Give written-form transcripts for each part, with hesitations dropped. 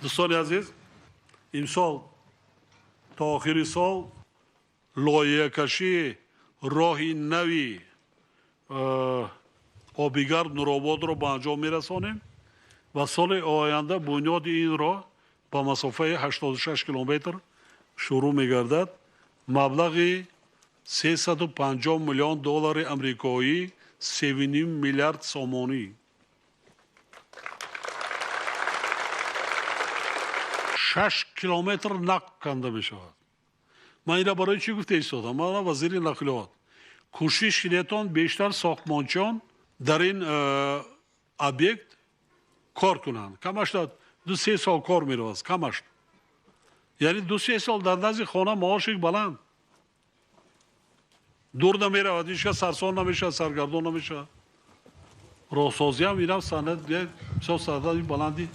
Дӯстони азиз, имсол то охири сол лоиҳакашии роҳи нави обигард Нурободро ба анҷом мерасонем ва соли оянда бунёди ин роҳ ба масофаи 86 километр шурӯъ мегардад. Маблағи 350 миллион доллари амрикоӣ, 3,5 миллиард сомонӣ. 6 километр нақл канда мешавад. Ман инро барои чӣ гуфта истодам? Ман вазири нақлиёт. Кӯшиш кунедтон бештар сохтмончиён дар ин объект кор кунанд. Камаш 2-3 сол кор меравад, камаш. Яъне 2-3 сол дар назди хона маоши баланд. Дур намеравад, ҳеҷ кас сарсон намешавад, саргардон намешавад. Роҳсозиам инам санад, бисёр санади баланди.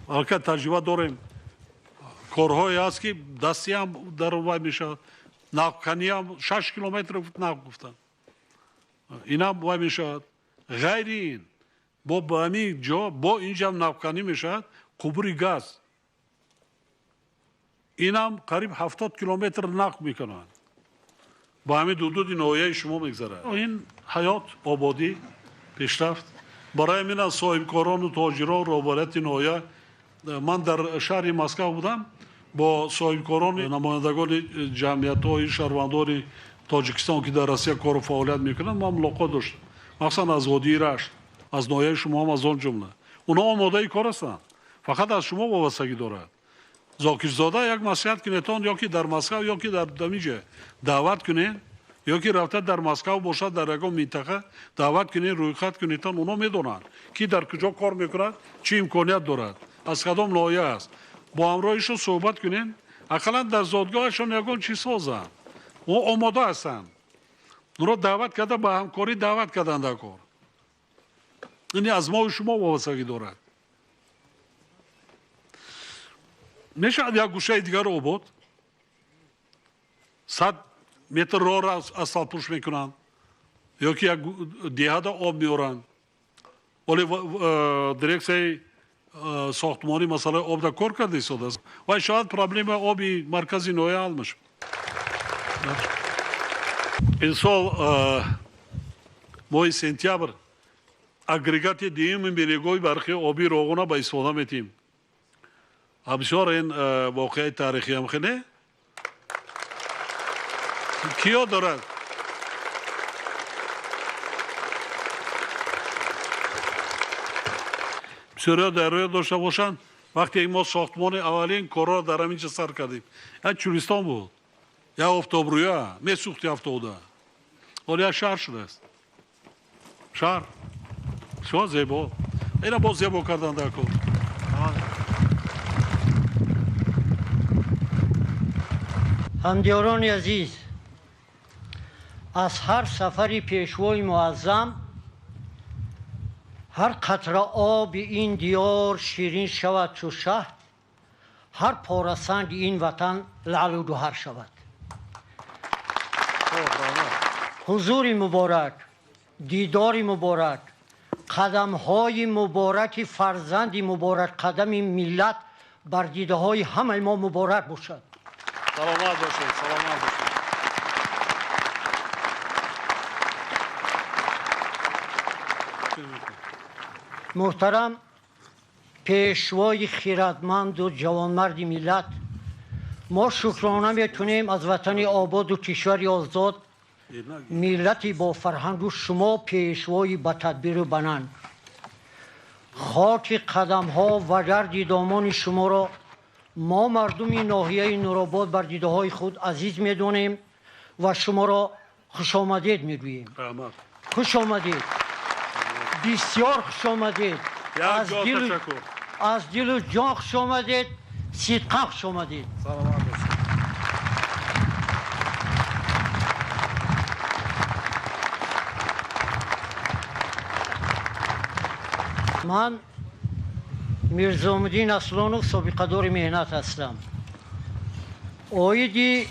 Албатта таҷриба дорем. Корҳое ҳаст ки дастиам дар вай мешавад. Нақлканиам 6 километр нақл гуфтанд. Инам вай мешавад. Ғайри ин бо ба ҳамин ҷо бо инҷам нақлканӣ мешавад қубури газ. Инам қариб 70 километр нақл мекунанд. Ба ҳамин ҳудуди ноҳияи шумо мегзарад. Ин ҳаёт, ободӣ, пешрафт. Барои ҳамин аз соҳибкорону тоҷирон, роҳбарияти ноҳия, ман дар шаҳри Москва будам бо соҳибкорони намояндагони ҷамъиятҳои шаҳрвандони Тоҷикистон, ки дар Россия кору фаъолият мекунанд, ман мулоқот доштам. Махсусан аз водии Рашт, аз ноҳияи шумо ҳам аз он ҷумла. Онҳо омодаи кор ҳастанд, фақат аз шумо вобастагӣ дорад. Зокирзода як маслиҳат кунедтон, ё ки дар Москва, ё ки дар дамиҷа даъват кунед, ё ки рафта дар Москва бошад, дар ягон минтақа даъват кунед, рӯйхат кунедтон. Онҳо медонанд, ки дар куҷо кор мекунад, чӣ имконият дорад, аз кадом ноҳия аст. Бо ҳамроҳишон суҳбат кунед, ақаллан дар зодгоҳашон ягон чиз созанд. Онҳо омода ҳастанд. Онро даъват карда, ба ҳамкорӣ даъват карданд дар кор. Ин аз мою шумо вобастагӣ дорад. Мешавад як гӯшаи дигар обод, 100 метр роҳро асфалтпӯш мекунанд, ё ки як деҳада об меоранд. Вале дирексияи сохтмонӣ масъалаи обда кор карда истодааст. Вай шояд проблемаи оби маркази ноҳия ҳал мешавад. Ин сол моҳи сентябр агрегати дуюми берегоҳи барқи обии Роғуна ба истифода метиҳем. Бисёр ин воқеаи таърихиам хеле киё дорад. Бисёриҳо дар рӯё дошта бошанд. Вақте мо сохтмони аввалин корҳоро дар ҳамин ҷо сар кардем, як чӯлистон буд, як офтобрӯя месӯхти афтода. Ҳоло як шаҳр шудааст. Шаҳр бисёр зебо. Ина боз зебо кардан дар кор. Ҳамдиёрони азиз, аз ҳар сафари пешвои муаззам ҳар қатра оби ин диёр ширин шавад чу шаҳд, ҳар порасанги ин ватан лаълу гӯҳар шавад. Ҳузури муборак, дидори муборак, қадамҳои мубораки фарзанди муборак, қадами миллат бар дидаҳои ҳамаи мо муборак бошад. Саломат бошед, саломат бошед. Муҳтарам пешвои хиратманду ҷавонмарди миллат, мо шукрона мекунем аз ватани ободу кишвари озод, миллати бофарҳангу шумо пешвои батадбиру бананд. Хоки қадамҳо ва гарди домони шуморо мо мардуми ноҳияи Нуробод бар дидаҳои худ азиз медонем ва шуморо хушомадед мегӯем. Хуш омадед, бисёр хуш омадед, аз дилу ҷон хуш омадед, сидқан хуш омадед. Ман Мирзомуддин Аслонов, собиқадори меҳнат ҳастам. Оиди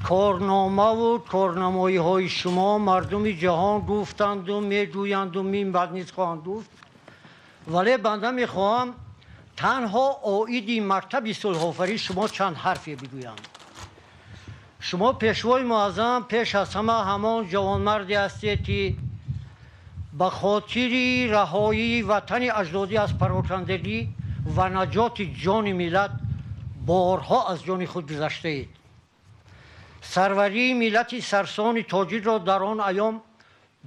корномаву корнамоиҳои шумо мардуми ҷаҳон гуфтанду мегӯянду минбаъд низ хоҳанд гуфт, вале банда мехоҳам танҳо оиди мактаби сулҳофарӣ шумо чанд ҳарфе бигӯям. Шумо пешвои муаззам пеш аз ҳама ҳамон ҷавонмарде ҳастед, ки ба хотири раҳоии ватани аҷдодӣ аз парокандагӣ ва наҷоти ҷони миллат борҳо аз ҷони худ гузаштаед. Сарварии миллати сарсони тоҷикро дар он айём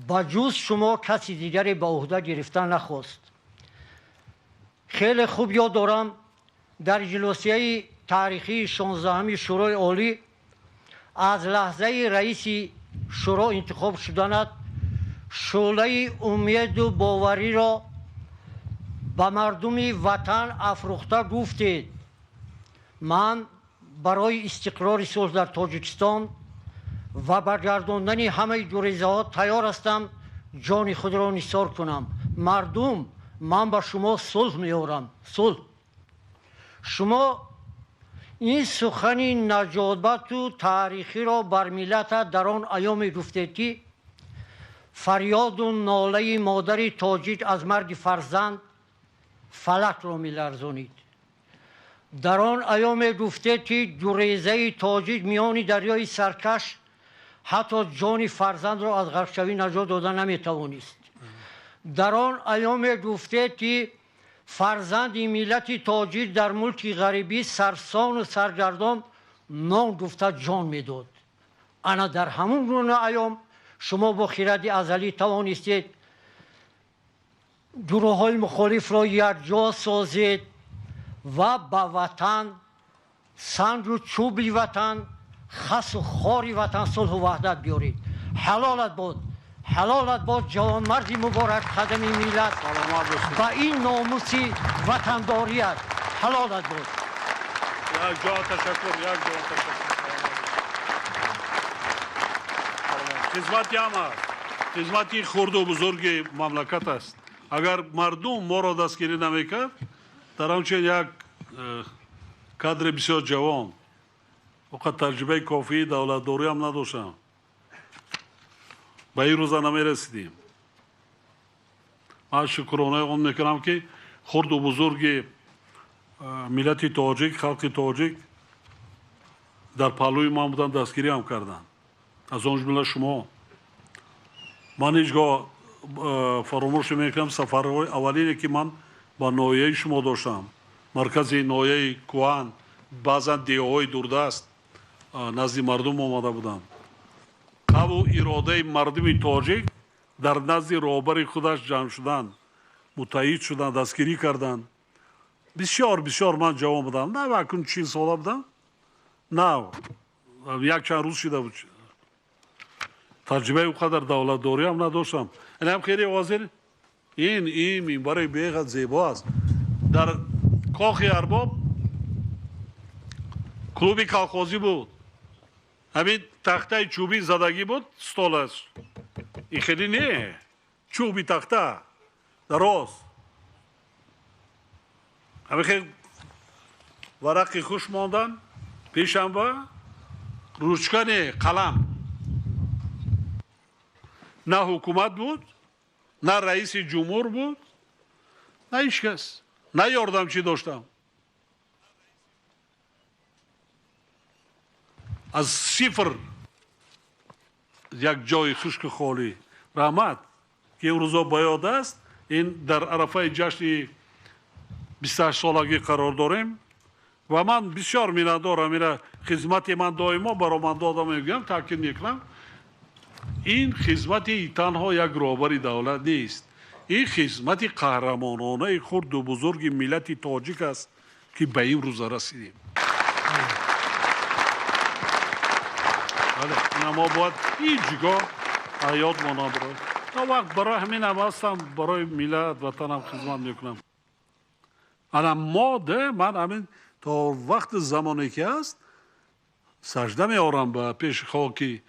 ба ҷуз шумо каси дигаре ба уҳда гирифта нахост. Хеле хуб ёд дорам, дар ҷилосияи таърихии 16-ҳами Шӯрои Олӣ аз лаҳзаи раиси шӯро интихоб шуданат шӯълаи умеду бовариро ба мардуми ватан афрӯхта гуфтед: ман барои истиқрори сулҳ дар Тоҷикистон ва баргардондани ҳамаи гурезаҳо тайёр ҳастам ҷони худро нисор кунам. Мардум, ман ба шумо сулҳ меорам, сулҳ. Шумо ин сухани наҷотбату таърихиро бар миллата дар он айёме гуфтед, ки фарёду нолаи модари тоҷик аз марги фарзанд фалакро меларзонид. Дар он айёме гуфтед, ки гурезаи тоҷик миёни дарёи саркаш ҳатто ҷони фарзандро аз ғарқшавӣ наҷот дода наметавонист. Дар он айёме гуфтед, ки фарзанди миллати тоҷик дар мулки ғарибӣ сарсону саргардон нон гуфта ҷон медод. Ана дар ҳамон гуна айём шумо бо хиради азалӣ тавонистед гурӯҳҳои мухолифро якҷо созед ва ба ватан, сангу чӯби ватан, хасу хори ватан сулҳу ваҳдат биёред. Ҳалолат бод, ҳалолат бод, ҷавонмарди муборак қадами миллат ба ин номуси ватандорият. Ҳалолат бод. Як ҷо ташаккур, як ҷо ташаккур. Хизмати ҳама, хизмати хурду бузурги мамлакат аст. Агар мардум моро дастгирӣ намекард, дар ҳамчунин як кадри бисёр ҷавон, оқад таҷрибаи кофии давлатдорӣ ҳам надоштам, ба ин рӯза намерасидем. Ман шукронаи он мекунам, ки хурду бузурги миллати тоҷик, халқи тоҷик дар паҳлӯи ман буданд, дастгирӣ ҳам карданд, аз он ҷумла шумо. Ман ҳеҷ гоҳ фаромӯш намекунам сафарҳои аввалине, ки ман ба ноҳияи шумо доштам, маркази ноҳияи Кӯҳан, баъзан деҳаҳои дурдаст назди мардум омада будам. Қаву иродаи мардуми тоҷик дар назди роҳбари худаш ҷамъ шудан, муттаҳид шудан, дастгирӣ кардан. Бисёр бисёр ман ҷавон будам, на акун 40 сола будам, на як чанд рӯз шида буд. Таҷрибаи он қадар давлатдорӣ ҳам надоштам. Инам хеле ҳозир ин минбари беҳад зебо аст. Дар кохи арбоб клуби колхозӣ буд. Ҳамин тахтаи чӯбӣ задагӣ буд, стол аст. Ин хеле не, чӯби тахта дароз. Ҳамин хел варақи хуш мондан, пешанба, ручка не, қалам. На ҳукумат буд, на раиси ҷумҳур буд, на ҳеҷ кас, на ёрдамчӣ доштам. Аз сифр як ҷои хушку холӣ. Раҳмат, ки имрӯзо ба ёд аст, ин дар арафаи ҷашни 28-солагӣ қарор дорем ва ман бисёр миннатдорам. Ина хизмати ман доимо баромандода мегӯям, таъкид мекунам, ин хизмати танҳо як роҳбари давлат нест, ин хизмати қаҳрамононаи хурду бузурги миллати тоҷик аст, ки ба ин рӯза расидем. Ина мо бояд ҳеҷ гоҳ ҳаёт мо набарад. То вақт барои ҳамин ҳам ҳастам, барои миллат ватанам хизмат мекунам. Ана мо ман ҳамин то вақти замоне ки ҳаст сажда меорам ба пеши хоки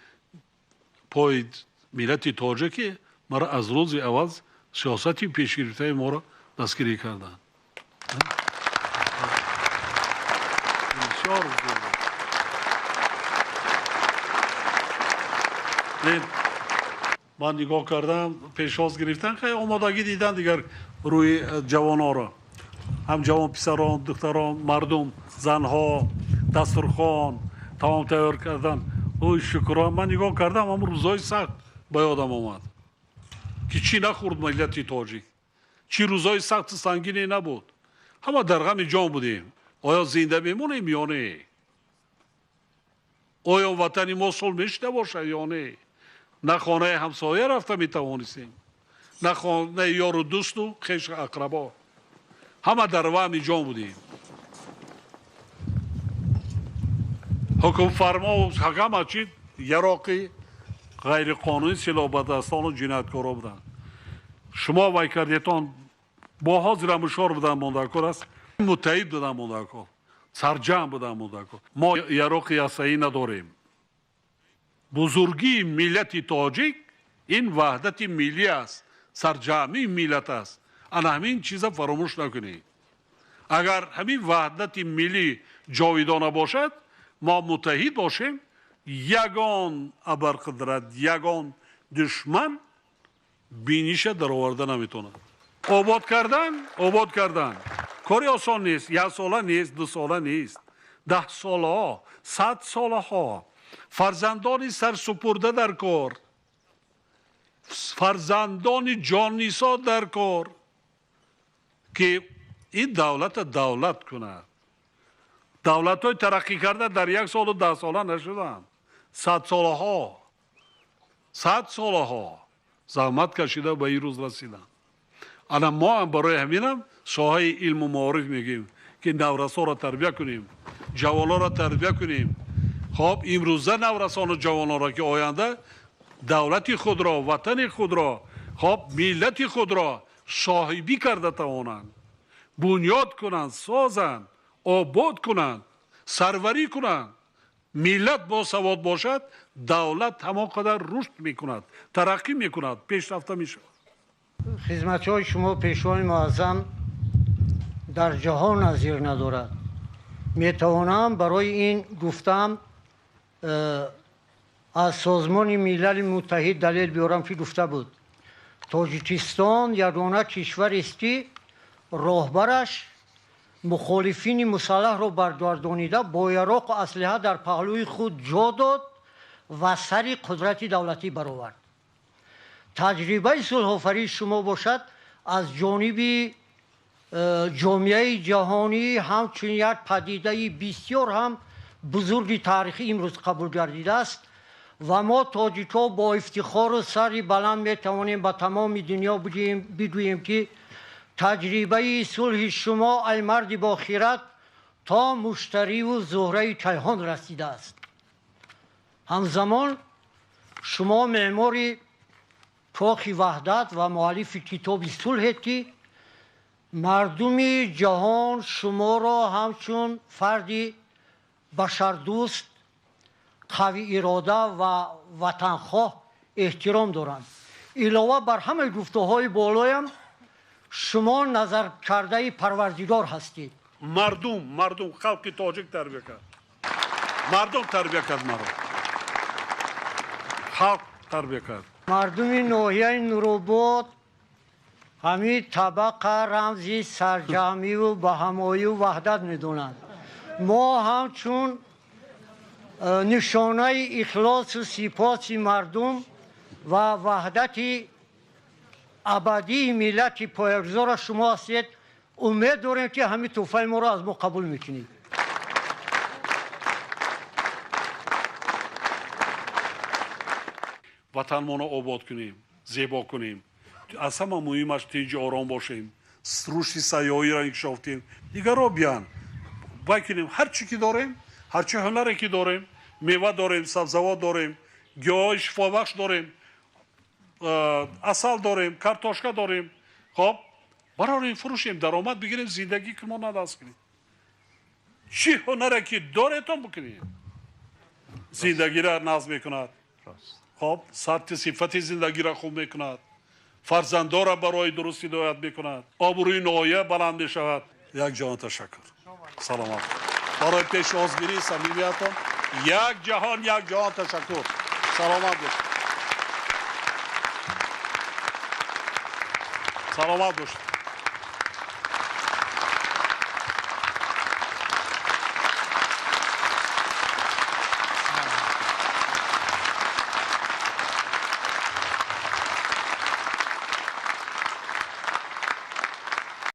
пои миллати тоҷике маро аз рӯзи аввал сиёсати пешгирифтаи моро дастгирӣ карданд. Бисёр ман нигоҳ кардам, пешвоз гирифтан, хеле омодагӣ дидан дигар рӯи ҷавонҳоро. Ҳам ҷавон писарон, духтарон, мардум, занҳо, дастурхон, таом тайёр кардан. Ой, шукрон, ман нигоҳ кардам, ҳамон рӯзҳои сахт ба ёдам омад, ки чӣ нахӯрд миллати тоҷик, чӣ рӯзҳои сахту сангине набуд. Ҳама дар ғами ҷон будем. Оё зинда мемонем ё не? Оё ватани мо сулҳ мешуда бошад ё не? На хонаи ҳамсоя рафта метавонистем, на хонаи ёру дӯсту хешу ақрабо. Ҳама дар ваҳми ҷон будем. Ҳукмфармо ҳама чи яроқи ғайриқонунӣ силоҳбадастону ҷинояткоро буданд. Шумо вай кардетон бо ҳозира мушор будан мондакор аст, муттаҳид будан мондакор, сарҷамъ будан мондакор. Мо яроқи ҳастаӣ надорем. Бузургии миллати тоҷик ин ваҳдати миллӣ аст, сарҷамъии миллат аст. Ана ҳамин чиза фаромӯш накунед. Агар ҳамин ваҳдати миллӣ ҷовидона бошад, мо муттаҳид бошем, ягон абарқудрат, ягон душман биниша дароварда наметавонад. Обод кардан, обод кардан кори осон нест, як сола нест, ду сола нест, 10 солаҳо, 100 солаҳо. Фарзандони сарсупурда дар кор, фарзандони ҷоннисо дар кор, ки ин давлата давлат кунад. Давлатҳои тараққӣ карда дар як солу 10 сола нашуданд. 100 солаҳо, 100 солаҳо заҳмат кашида ба ин рӯз расиданд. Ана мо ҳам барои ҳаминам соҳаи илму маориф мегӯем, ки наврасоро тарбия кунем, ҷавононро тарбия кунем. Хоб, имрӯза наврасону ҷавононро, ки оянда давлати худро, ватани худро, хоб, миллати худро соҳибӣ карда тавонанд, бунёд кунанд, созанд, обод кунанд, сарварӣ кунанд. Миллат босавод бошад, давлат ҳамон қадар рушд мекунад, тараққӣ мекунад, пешрафта мешавад. Хизматҳои шумо, пешвои муаззам, дар ҷаҳон назир надорад. Метавонам барои ин гуфтам аз Созмони Милали Муттаҳид далел биёрам, ки гуфта буд: Тоҷикистон ягона кишварест, ки роҳбараш мухолифини мусаллаҳро баргардонида бо яроқу аслиҳа дар паҳлӯи худ ҷо дод ва сари қудрати давлатӣ баровард. Таҷрибаи сулҳофарии шумо бошад аз ҷониби ҷомеаи ҷаҳонӣ ҳамчун як падидаи бисёр ҳам бузурги таърихӣ имрӯз қабул гардидааст ва мо тоҷикҳо бо ифтихору сари баланд метавонем ба тамоми дунё бигӯем, ки таҷрибаи сулҳи шумо, ай марди бохират, то муштариву зуҳраи кайҳон расидааст. Ҳамзамон шумо меъмори кохи ваҳдат ва муаллифи китоби сулҳед, ки мардуми ҷаҳон шуморо ҳамчун фарди башардӯст, қавиирода ва ватанхоҳ эҳтиром доранд. Илова бар ҳамаи гуфтаҳои болоям, шумо назаркардаи Парвардигор ҳастед. Мардум, мардум, халқи тоҷик тарбия кард. Мардум тарбия кард маро. Халқ тарбия кард. Мардуми ноҳияи Нуробод ҳамин табақа рамзи сарҷамъиву баҳамоию ваҳдат медонанд. Мо ҳамчун нишонаи ихлосу сипоси мардум ва ваҳдати абадии миллати поягузора шумо ҳастед, умед дорем, ки ҳамин тӯҳфаи моро аз мо қабул мекунед. Ватанмонро обод кунем, зебо кунем. Аз ҳама муҳимаш тинҷу ором бошем, рушди сайёҳиро инкишоф диҳем, дигарро биён вай кунем. Ҳар чӣ ки дорем, ҳар чӣ ҳунаре ки дорем, мева дорем, сабзавот дорем, гиёҳҳои шифобахш дорем, асал дорем, картошка дорем. Хоб, барорем, фурӯшем, даромад бигирем, зиндагӣ ки мо надаст кунем. Чӣ ҳунаре ки доретон бикунем, зиндагиро назм мекунад. Хоб, сатҳи сифати зиндагиро хуб мекунад, фарзандонро барои дуруст ҳидоят мекунад, обрӯи ноҳия баланд мешавад. Як ҷаҳон ташаккур, саломат барои пешвозгирии самимиятон. Як ҷаҳон, як ҷаҳон ташаккур, саломат бошед, саломат бошед.